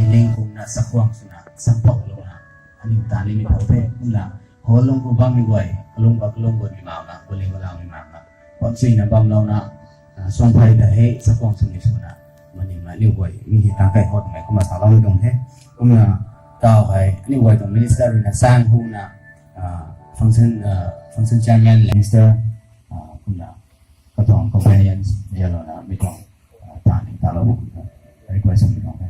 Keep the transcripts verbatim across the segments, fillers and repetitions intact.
Ling kumna sakhwang swna sampouh louna aniu ta ni mi thau the. Kumna hall lung khou bammei guay, kalung ba kalung guay mi makna, kuling galang mi makna, pamsuina bamlouna, a, suangphey ta hei sakhwang swmei swna, mani ma aniu guay mi hi tang kai hot mei kumna salou tuang the. Kumna tau hei aniu guay tuang minister ruina sang huna, a, function, a, function chairman, minister, a, kumna katuang companions yalona mi tuang, a, ta ni talou, request mi tuang the.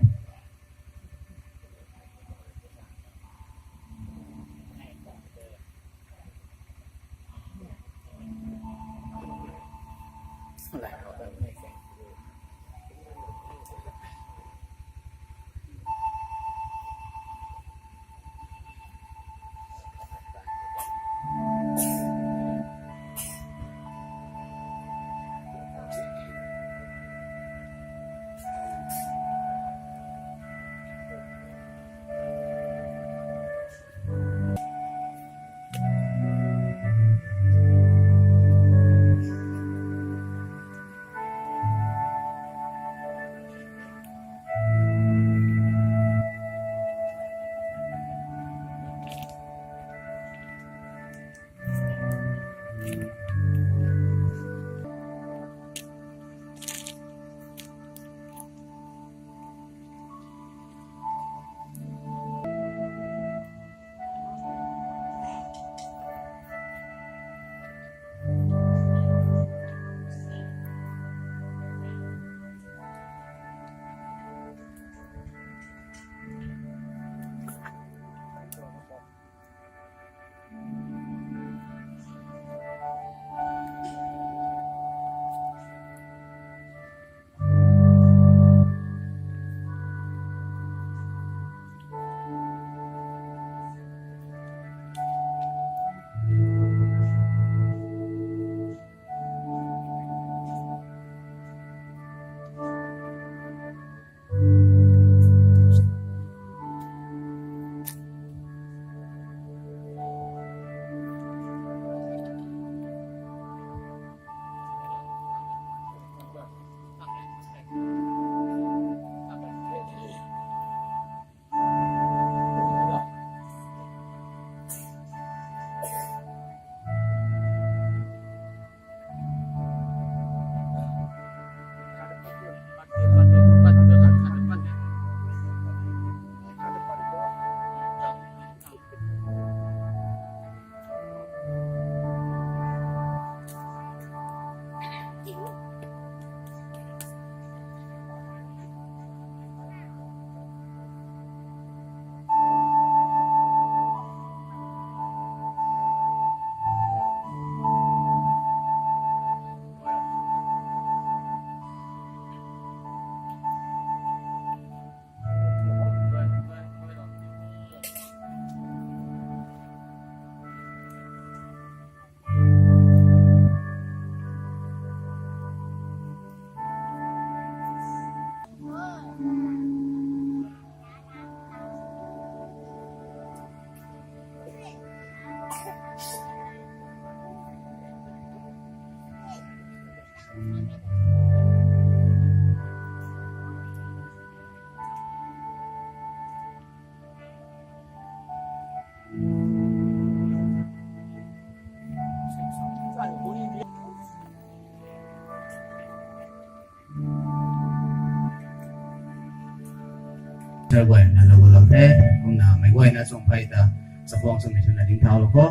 Sa guayna lou lou the, kumna meic guayna chuang phey ta, chakhwang swmei swna ding thau lou kho.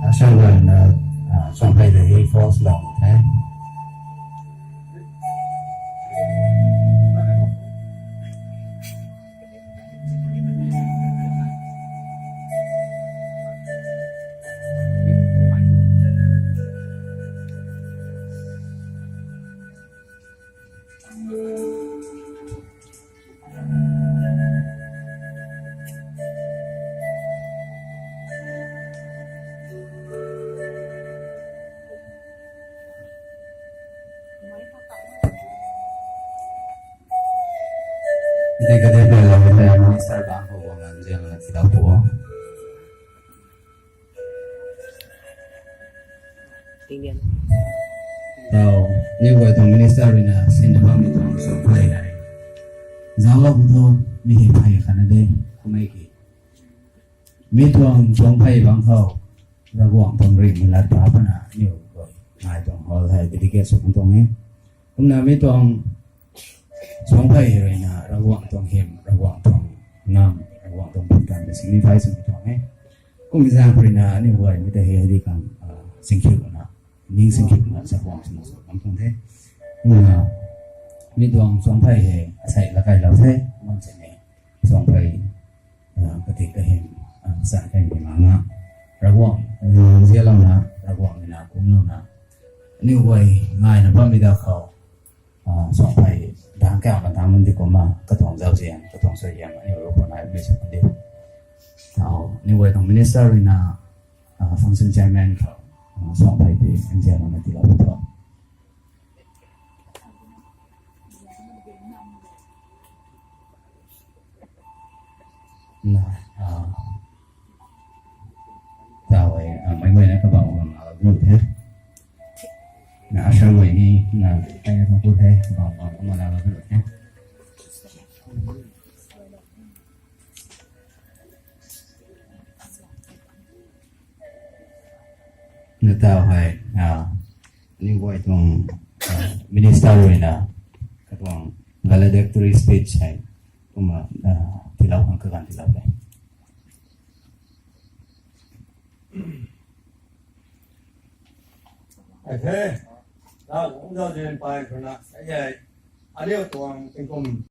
Asai guayna, ah, Suangphei ta hei false lou the. Dei kadei pe lou the minister bang khou guang nzian na kidau pu. Tau, aniw guay tuang minister rui na sinna bammei tuang Suangphei hei, zauclou pu tho, mi hei phey khatna de, kummei ki. Mi tuang Suangphei bang khou, Ravguangc tuang ringhmei lat pa pana, aniw guay ngai tuang hall hei dedicate sw kan tuang e. Kumna mi tuang Suangphei rui na Ravguangc tuang hym, Ravguangc tuang nam, Ravguangc tuang bam tan ta signify sw kan tuang e. Kum zaeng rui na aniw guay mi ta hei di khang, ah, singkhiuna, ning singkhiuna sa kuang swna sw kan tuang the. Kumna mi tuang Suangphei hei asei lakailou the, kum sini Suangphei, ah, katik kahym, ah, sa kaymei manga, Ravguangc, ah, nzianlouna, Ravguangc rui na kumlouna, aniw guay ngaina bammei da khou, ah, Suangphei dang kauna dang mun di kumna, katuang zauzian, katuang suaihiam aniw rui khou naimei sw kan diu. Tau, aniw guay tuang minister rui na, ah, function chairman khou, ah, Suangphei tei nzianlouna tiilou pu tho. Na, ah, tau e, ah, mei guayna kabang bang laalou the. Na, usher guay ni, na, tei na thangc ku the, kabang bang kumna laalou the. Na tau hei, ah, aniw guay tuang, ah, minister rui na, katuang valedictory speech hei, kumna, ah, tiilou khang kaganv tiilou the. Ai the, na, kum zauzian pay khou na, ai, aniw tuang tingkum